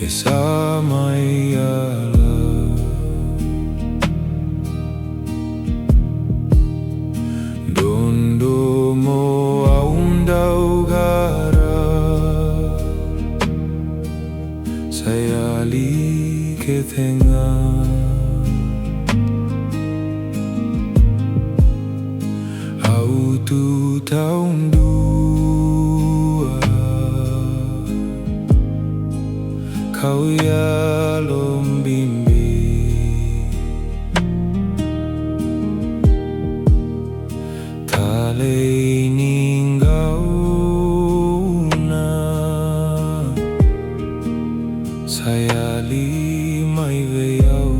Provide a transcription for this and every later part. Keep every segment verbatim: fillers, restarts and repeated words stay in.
E sa mai yala. Dodonu mo au dau qara. Sa yali kece ga. Au tu taudua. Kau yalo bibi. Talei ni gauna. Sa yali mai vei au.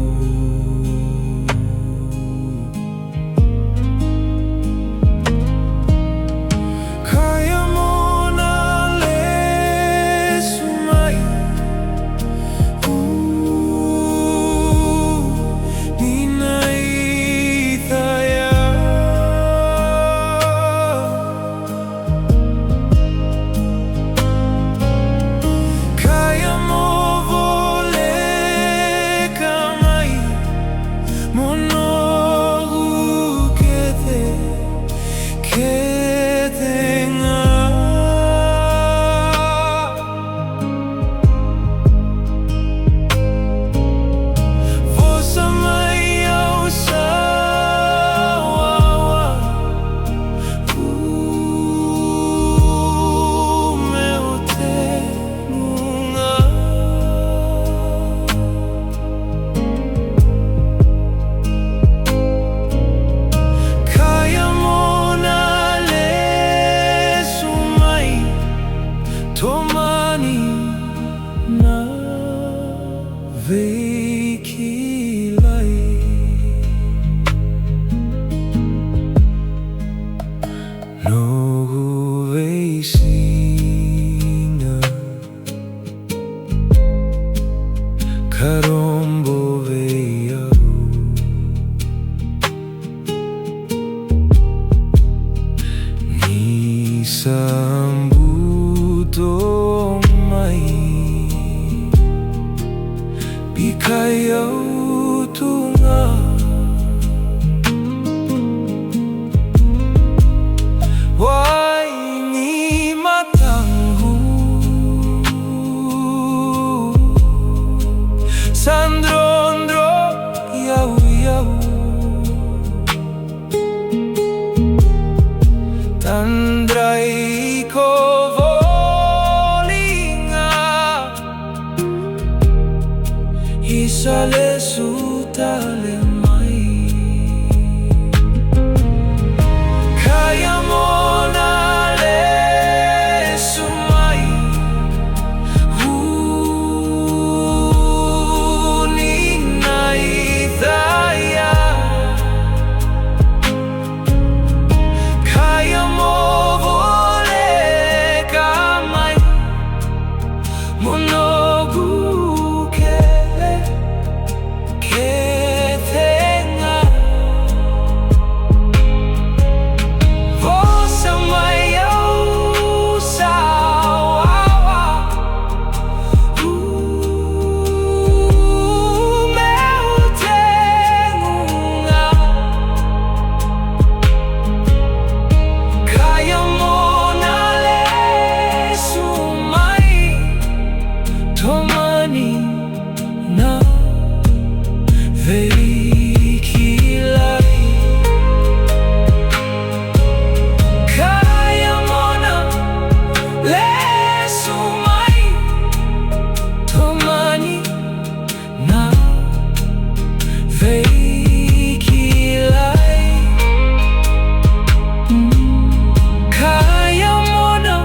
Kaya mo na lesu mai. U, ni na i caya. Kaya mo voleka mai. Mo noqu kece, kece ga. Vosa mai au sa wawa. U meu tegu ga. Kaya mo na lesu mai. Tomani na veikilai. Noqu veisiga. Ka robo vei au. Ni sa buto mai. Bikai au tu ga. Wai ni mataqu. Sa drodro i au, i au. Tadrai ko voli ga. Isa lesu tale mai. Kaya mo na lesu mai. U ni na i caya. Kaya mo voleka mai. Mo noqu kece, kece ga. Vosa mai au sa wawa. U meu tegu ga. Kaya mo na lesu mai. Tomani na veikilai. Kaya mo na lesu mai. Tomani na veikilai. Mm. Kaya mo na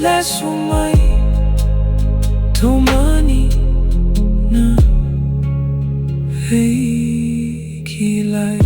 lesu mai. Tomani na veikilai.